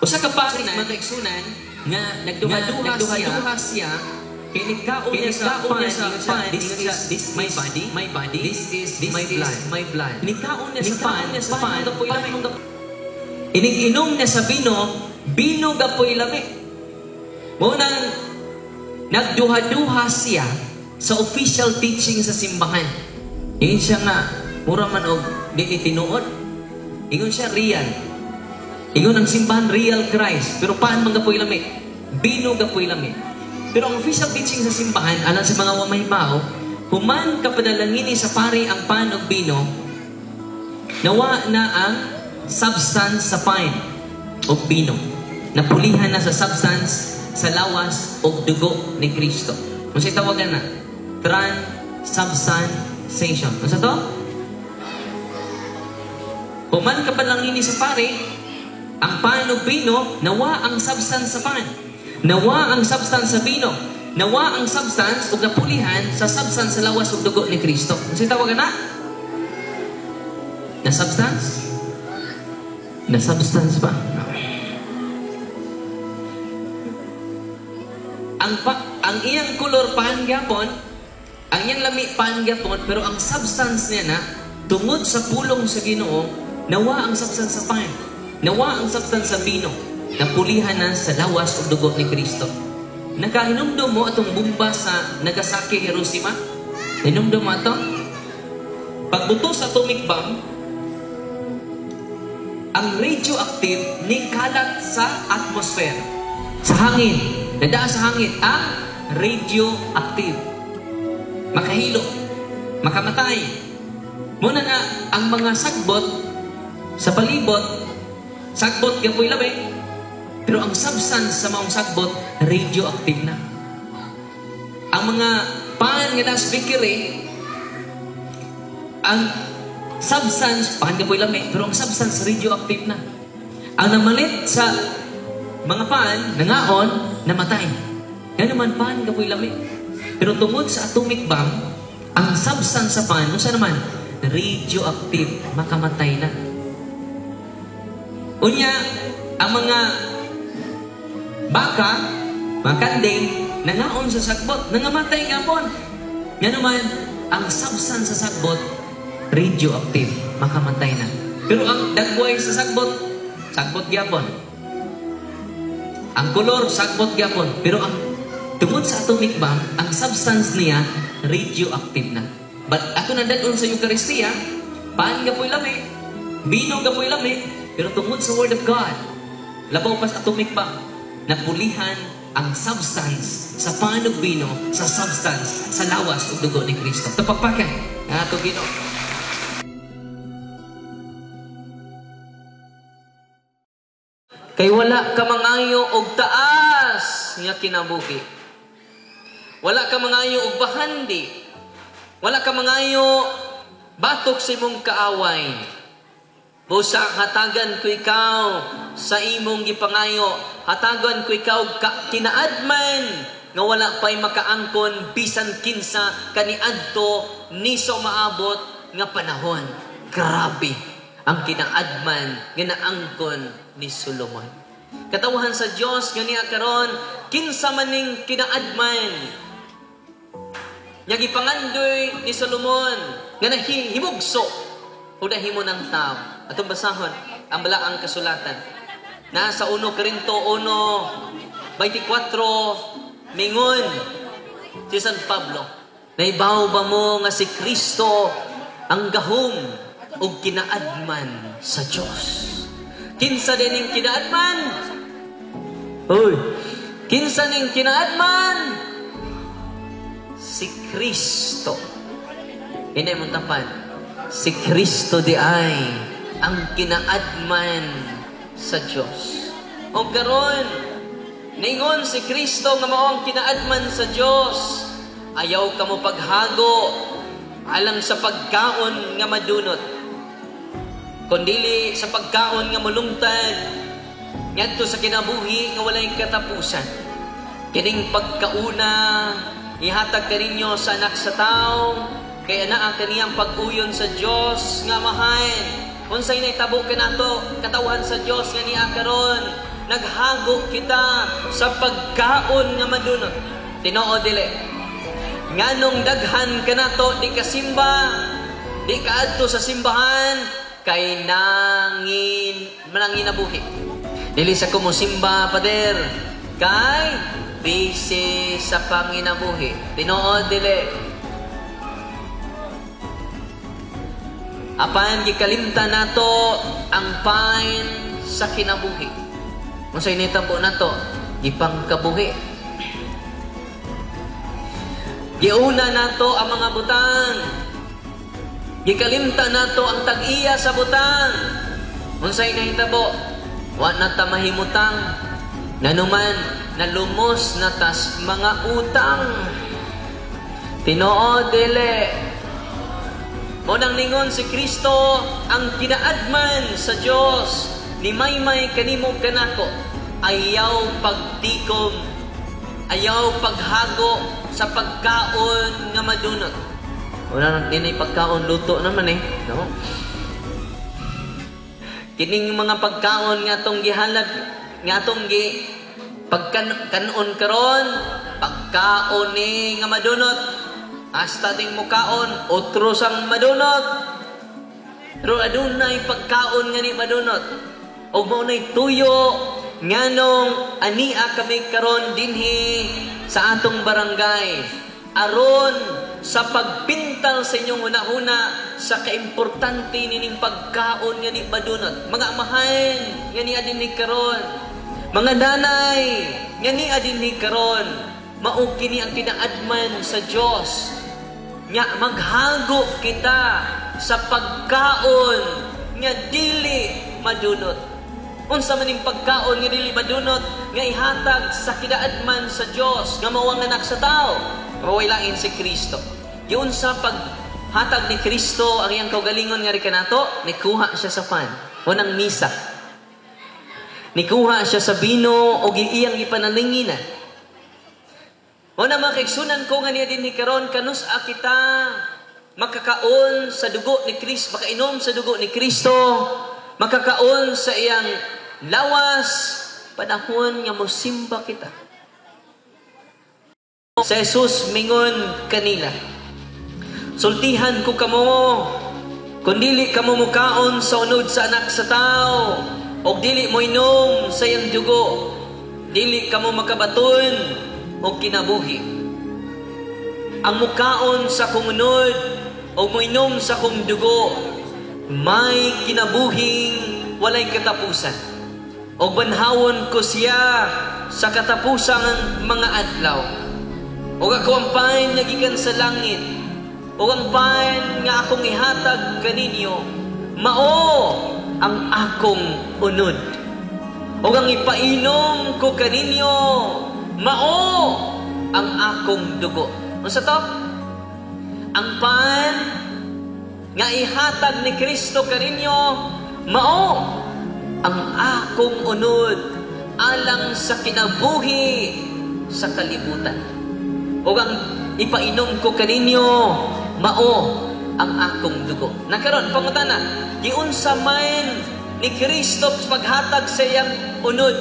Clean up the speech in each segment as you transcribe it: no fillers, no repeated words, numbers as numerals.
Usa ka pari, Mga kaigsunan, nga nagduha-duha nagduha-duha siya kay nagkaon kay niya sa nagkaon pan, niya sa ingon siya, pan, this ingon siya, is "This my is body, my body, this is this my is blood." my blood." Nikaon niya sa Nikaon pan, niya sa pan, pan, gapoy pan lami. mong Inig-inom niya sa bino, bino gapoy lami. Mao nang nagduha-duha siya sa official teaching sa simbahan. Ingon siya nga, mura man og dili tinuod. Ingon siya real. Ingon ang simbahan real Christ, pero paan man gapoy lami? Bino gapoy lami. Pero ang official teaching sa simbahan, alang sa mga wamahibaw, human kapadalangini sa pari ang pan ug bino, nawa na ang substance sa pan ug bino. Napulihan na sa substance sa lawas ug dugo ni Kristo. Unsay tawagan na? Transubstantiation. Unsa to? Human kapadalangini sa pari ang pan ug bino, nawa ang substance sa pan. Nawa ang substance sa bino. Nawa ang substance ug napulihan sa substance sa lawas ug dugo ni Kristo. Unsay tawagan na? Na substance? Na substance ba? No. Ang iyang kolor pan gyapon, ang iyang lami pan gyapon, pero ang substance niya na tungod sa pulong sa Ginoo, nawa ang substance sa pan. Nawa ang substance sa bino. Napulihan na sa lawas ug dugo ni Kristo. Nakahinumdum mo atong bomba sa Nagasaki, Hiroshima? Hinumdum mo ato? Pagbuto sa atomic bomb, ang radioactive ni kalat sa atmosphere, sa hangin. Nadaa sa hangin ang radioactive. Makahilo, makamatay. Muna na ang mga sagbot sa palibot, sagbot gapoy labi, pero ang substance sa maong sagbot, radioactive na. Ang mga pan nga nasa bakery, ang substance, pan gapoy lami, pero ang substance radioactive na. Ang namalit sa mga pan, nangaon, namatay. Nga naman, pan gapoy lami. Pero tungod sa atomic bomb, ang substance sa pan, unsa naman? Radioactive, makamatay na. Unya, ang mga baka, mga kanding, nangaon sa sagbot, nangamatay nga pon. Nga naman, ang substance sa sagbot, radioactive, makamatay na. Pero ang dagway sa sagbot, sagbot gyapon. Ang kolor, sagbot gyapon. Pero ang tungod sa atomic bomb, ang substance niya, radioactive na. But ato na dadon sa Eucharistia, paan gapoy lami, bino gapoy lami, pero tungod sa Word of God, labaw pa sa atomic bomb, napulihan ang substance sa pan ug bino, sa substance sa lawas ug dugo ni Kristo. Tapakpakan ang ato Ginoo. Kay wala ka mangayo og taas nga kinabuhi. Wala ka mangayo og bahandi. Wala ka mangayo batok sa imong kaaway. Busa hatagan ko ikaw sa imong gipangayo. Hatagan ko ikaw kinaadman nga wala pa'y makaangkon bisan kinsa kaniadto ni sa maabot nga panahon. Grabe ang kinaadman nga naangkon ni Solomon. Katawahan sa Dios nga niya karon kinsa maning kinaadman nga gipangandoy ni Solomon nga nahimugso o nahimo ng tao. Atong basahon ang balaang kasulatan. Nasa 1 Corinto 1:24 mingon si San Pablo, naibaw ba mo nga si Kristo ang gahom ug kinaadman sa Dios? Kinsa din ning kinaadman? Uy, kinsa ning kinaadman? Si Kristo. Hinay mong tapan. Si Kristo di ay ang kinaadman sa Dios. O karon, ningon si Kristo nga mao ang kinaadman sa Dios. Ayaw ka mo paghago alang sa pagkaon nga madunot, kundili sa pagkaon nga mulungtad ngadto sa kinabuhi nga walay katapusan. Kining pagkauna ihatag kaninyo sa anak sa tawo, kay anaa kaniyang pag-uyon sa Dios nga amahan. Unsay nahitabo kanato katawhan sa Dios nga niya karon? Naghago kita sa pagkaon nga madunot. Tinuod dili? Nganong daghan kanato di kasimba, di kaadto sa simbahan, kay nangin mananginabuhi. Dili sa kumusimba, pader, kay busy sa panginabuhi. Tinuod dili? Apan gikalimtan nato ang pain sa kinabuhi. Unsay nitabo nato? Gipangkabuhi. Giuna nato ang mga butang. Gikalimtan nato ang tag-iya sa butang. Unsay nahitabo? Wa na ta mahimutang. Nanuman, nalumos na tas mga utang. Tinuod dili? Mao nang ningon si Kristo, ang kinaadman sa Dios ni maymay kanimo kanako, ayaw pagtikom, ayaw paghago sa pagkaon nga madunot. Wala dinay pagkaon luto naman eh, no? Kining mga pagkaon nga atong gihalad, nga atong gi pagkanon karon, pagkaon ni nga madunot. Hasta ding mukaon, otro sang madunot. Pero adunay pagkaon nga ni madunot. Og mao nay tuyo nganong ania kami karon dinhi sa atong barangay aron sa pagpintal sa inyong hunahuna sa kaimportante nining pagkaon nga ni madunot. Mga amahan nga niya dinhi karon, mga nanay nga niya dinhi karon, mao kini ang kinaadman sa Dios nga maghago kita sa pagkaon nga dili madunot. Unsa man ning pagkaon nga dili madunot nga ihatag sa kinaadman sa Dios nga mao ang anak sa tao, mao lain si Kristo. Giunsa paghatag ni Kristo ang iyang kaugalingon nga kanato, nikuha siya sa pan. Unang misa. Nikuha siya sa bino og iyang gipanalinginan. Mao na mga kaigsunan ko nga niya din ni karon, kanus-a kita makakaon sa dugo ni Kristo, makainom sa dugo ni Kristo, makakaon sa iyang lawas, panahon nga mosimba kita. Sa Jesus mingon kanila, sultihan ko kamo, kung dili kamo mukaon sa unod sa anak sa tao, og dili moinom sa iyang dugo, dili kamo makabaton og kinabuhi. Ang mukaon sa akong unod o moinom sa akong dugo, may kinabuhing walay katapusan. Og banhawon ko siya sa katapusang mga adlaw. Og ako ang pain nga gikan sa langit, og ang pain nga akong ihatag kaninyo, mao ang akong unod. Og ang ipainom ko kaninyo, mao ang akong dugo. Unsa to? Ang pan nga ihatag ni Kristo kaninyo, mao ang akong unod alang sa kinabuhi sa kalibutan. Ug ang ipainom ko kaninyo, mao ang akong dugo. Nakaron pangutana, giunsa man ni Kristo paghatag sa iyang unod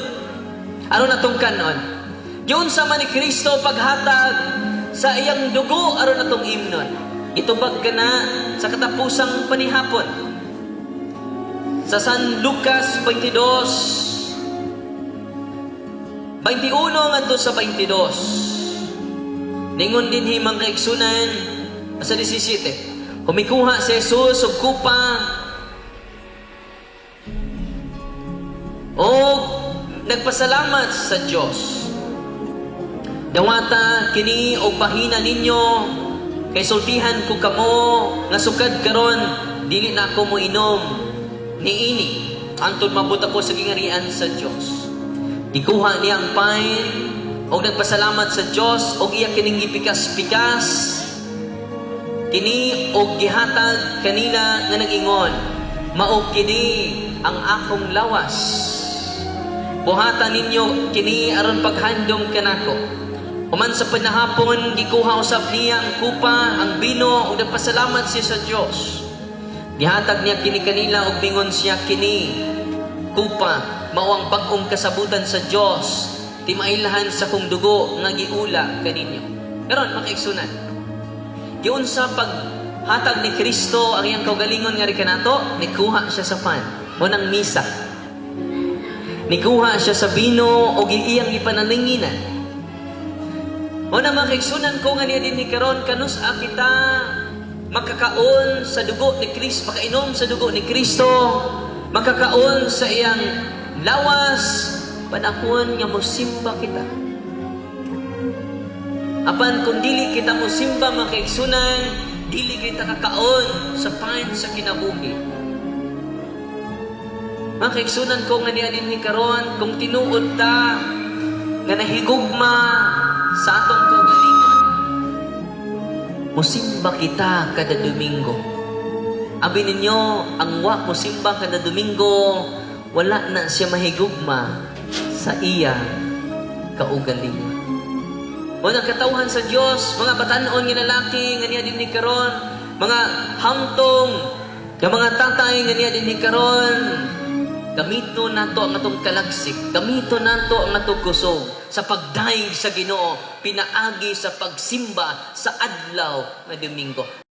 aron atong kanon? Giunsa man ni Kristo paghatag sa iyang dugo aron atong imnon? Itubag ka na sa katapusang panihapon. Sa San Lucas 22, 21 ngadto sa 22. Ningon dinhi mga kaigsunan sa 17. Humikuha si Jesus og kupa og nagpasalamat sa Dios. Dawata kini og bahina ninyo, kay sultihan ko kamo nga sukad karon dili na ako moinom niini antud mabot ako sa gingarian sa Dios. Gikuha niya ang pain og nagpasalamat sa Dios og iya kining gipikas-pikas kini og gihatag kanila nga nag-ingon, mao kini ang akong lawas. Buhatan ninyo kini aron paghandom kanako. Human sa panahapon, gikuha usab niya ang kupa, ang bino, ug nagpasalamat siya sa Dios. Gihatag niya kini kanila ug mingon siya, kini kupa mao ang bag-ong kasabutan sa Dios, timailhan sa kong dugo nga giula kaninyo." Karon, mga kaigsunan, giunsa paghatag ni Kristo ang iyang kaugalingon ngadto kanato? Nikuha siya sa pan, mao nang misa. Nikuha siya sa bino o iyang ipanalinginan. Mao na, mga kaigsunan ko nga niya dinhi karon, kanus-a kita makakaon sa dugo ni Kristo, makainom sa dugo ni Kristo, makakaon sa iyang lawas, panahon nga mosimba kita. Apan kung dili kita mosimba, mga kaigsunan, dili kita kakaon sa pan sa kinabuhi. Mga kaigsunan ko nga niya dinhi karon, kung tinuod ta nga nahigugma sa atong kaugalingon, musimba kita kada Domingo. Abi ninyo, ang wa mosimba kada Domingo, wala na siya mahigugma sa iya kaugalingon. Mga katawhan sa Dios, mga batan-on nga lalaki nga niya dinhi karon, mga hamtong nga mga tatay nga niya dinhi karon, gamito nato ang atong kalagsik, gamito nato ang atong kusog sa pagdayeg sa Ginoo pinaagi sa pagsimba sa adlaw nga Domingo.